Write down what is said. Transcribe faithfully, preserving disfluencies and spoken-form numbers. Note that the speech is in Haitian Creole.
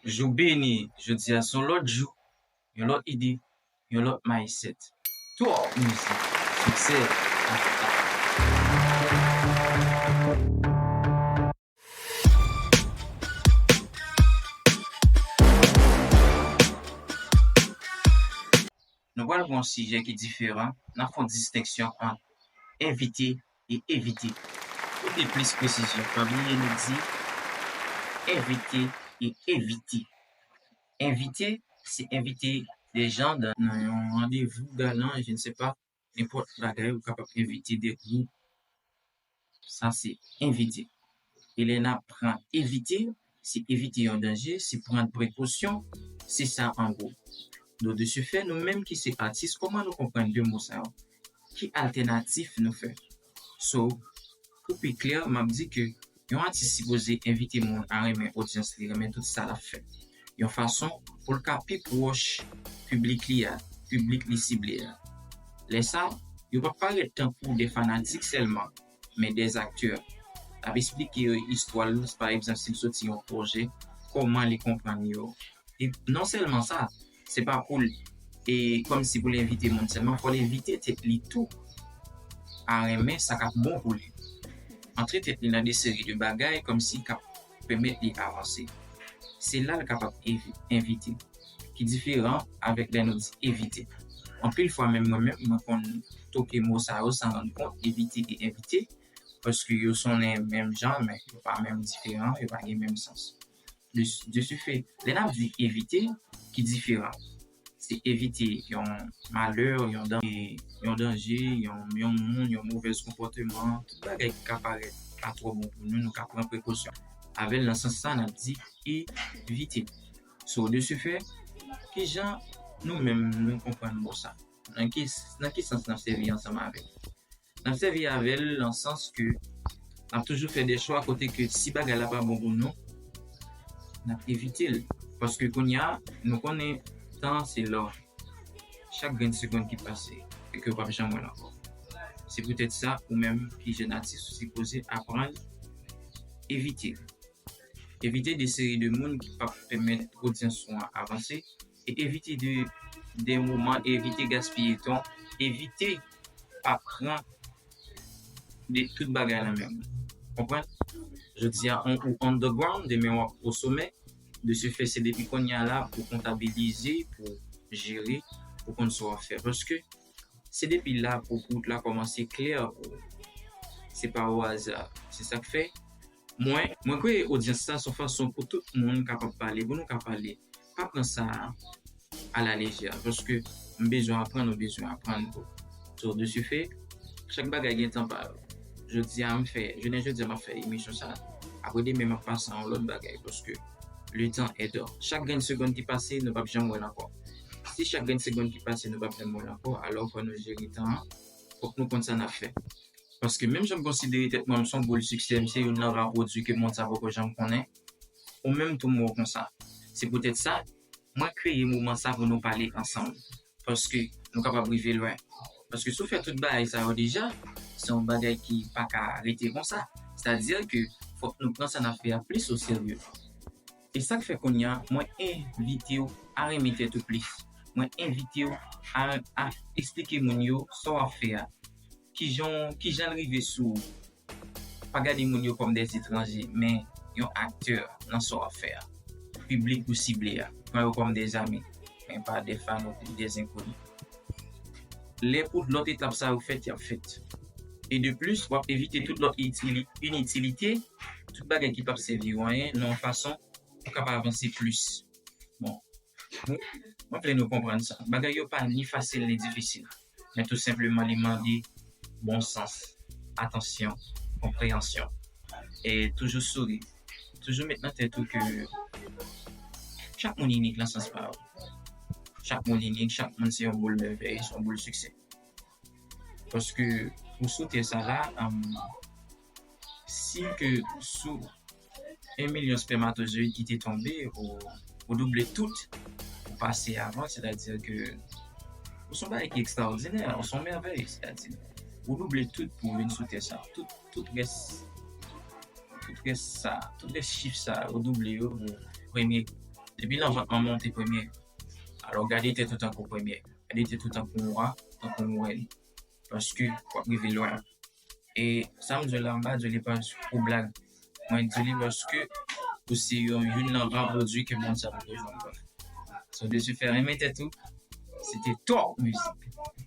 Jou beni, jodi a se yon lòt jou, yon lòt ide, yon lòt mindset. Twòp mizik, siksè, afta. Nou pral pran yon sijè ki diferan, n ap fè yon distenksyon ant envite e evite. Pou gen plis presizyon, pa bliye nou di envite e evite. Envite, se envite de jan nan yon randevou galan, je ne sais pas, nenpòt bagay, ou kapab envite de gwoup. Sa se envite. E lè n ap pran evite, se evite yon danje, se pran prekosyon, se sa an gwo. Donk, de ce fait, nou menm ki se atis, kòman nou konprann de mo sa yo? Ki altènatif nou fè? So, pou pi klè, m ap di ke yon atis sipoze envite moun a renmen odyans li, renmen tout sa l ap fè. Yon fason pou l ka pi pwòch piblik li a, piblik li sible a. Lè sa, yo p ap parèt tankou de fanatik sèlman, men de aktè. L ap esplike yo istwa l, pa egzanp, si l soti yon pwojè, kòman li konprann yo. E non sèlman sa, se pa pou l, e kòmsi pou l envite moun sèlman, fò l envite tèt li tou a renmen sa k ap bon pou li. Antre tèt li nan de seri de bagay kòmsi k ap pèmèt li avanse. Se la l kapab evi-, envite, ki diferan avèk lè nou di evite. Anpil fwa menm mwen menm, mwen konn toke mo sa yo san rann kont, evite e envite, paske yo sonnen menm jan, men yo pa menm diferan, yo pa gen menm sans. De, de ce fait, lè n ap di evite, ki diferan. Se evite yon malè, yon dan-, yon danje, yon, yon moun, yon movèz konpòteman, tout bagay ki ka parèt pa twò bon pou nou, nou ka pran prekosyon avè l nan sans sa, n ap di evite. So, de ce fait, kijan nou menm nou konprann mo sa? Nan ki, nan ki sans n ap sèvi ansanm avè l? N ap sèvi avè l nan sans ke n ap toujou fè de chwa kote ke si bagay la pa bon pou nou, n ap evite l. Paske kounye a, nou konnen tan an se lò. Chak grenn segonn ki pase, e ke w p ap janm wè l ankò. Se poutèt sa, ou menm ki jèn atis, ou sipoze aprann evite. Evite de seri de moun ki p ap pèmèt odyans ou an avanse, e evite de, de moman, evite gaspiye tan, evite pa pran de tout bagay nan men w. Konprann? Jodi a, on, ou underground, demen w ap o somè. De ce fait, se depi kounye a la pou kontabilize, pou jere, pou konn sa w ap fè. Paske se depi la pou wout la kòmanse klè pou ou. Se pa o aza. Se sa k fè, mwen, mwen kreye odyans sa, se yon fason pou tout moun kapab pale, pou nou ka pale. Pa pran sa a la lejè, paske m bezwen aprann, ou bezwen aprann tou. So, de ce fait, chak bagay gen tan pa yo. Jodi a, m fè, jounen jodi a, m ap fè emisyon sa a. Apre demen, m ap pase a yon lòt bagay, paske le temps est d'or. Chak grenn segonn ki pase, nou p ap janm wè l ankò. Si chak grenn segonn ki pase, nou p ap janm wè l ankò, alò fò nou jere tan an, fòk nou konn sa n ap fè. Paske menm jan m konsidere tèt mwen, m se yon boul siksè, m se youn nan ra pwodui ke mond sa poko janm konnen, ou menm tou m wè w konsa. Se poutèt sa, mwen kreye moman sa pou nou pale ansanm. Paske nou kapab rive lwen. Paske si w fè tout bagay sa yo deja, se yon bagay ki pa ka rete konsa. Sètadi ke fòk nou pran sa n ap fè a plis o serye. E sa k fè kounye a, mwen envite w a renmen tèt ou plis. Mwen envite w a, a eksplike moun yo sa w ap fè a. Kijan, kijan l rive sou ou. Pa gade moun yo kòm de etranje, men yon aktè nan sa w ap fè a. Piblik ou sible a, pran yo kòm de zanmi, men pa de fan ou de zenkoni. Lè pou lòt etap sa yo fèt, y ap fèt. E de plis, w ap evite tout lòt itili-, initilite, tout bagay ki p ap sèvi w anyen, nan yon fason ou kapab avanse plis. Bon, nou, mwen vle nou konprann sa. Bagay yo pa ni fasil ni difisil, men tou senpleman li mande bon sans, atansyon, konpreyansyon. E toujou souri. Toujou met nan tèt ou ke chak moun inik nan sans pa yo. Chak moun inik, chak moun se yon boul mèvèy, se yon boul siksè. Paske ou sou tè sa la, um, si ke sou yon milyon spèmatozoyid ki te tonbe, ou, ou double tout, ou pase avan, sètadi ke ou se yon bagay ki ekstraòdinè, ou se yon mèvèy, sètadi ou double tout pou w vin sou tè sa. Tout, tout rès, tout rès sa, tout rès chif sa, ou double yo pou premye Depi nan vant manman w te premye. Alò gade tèt ou tankou premye. Gade tèt ou tankou wa, tankou yon rèn. Paske w ap rive lwen. E sa m di w la, m pa di w li pa pou blag. Mwen di w li paske ou se yon youn nan ra pwodui ke mond sa poko jwenn ankò. So, de ce fait, renmen tèt ou, se te Top Mizik.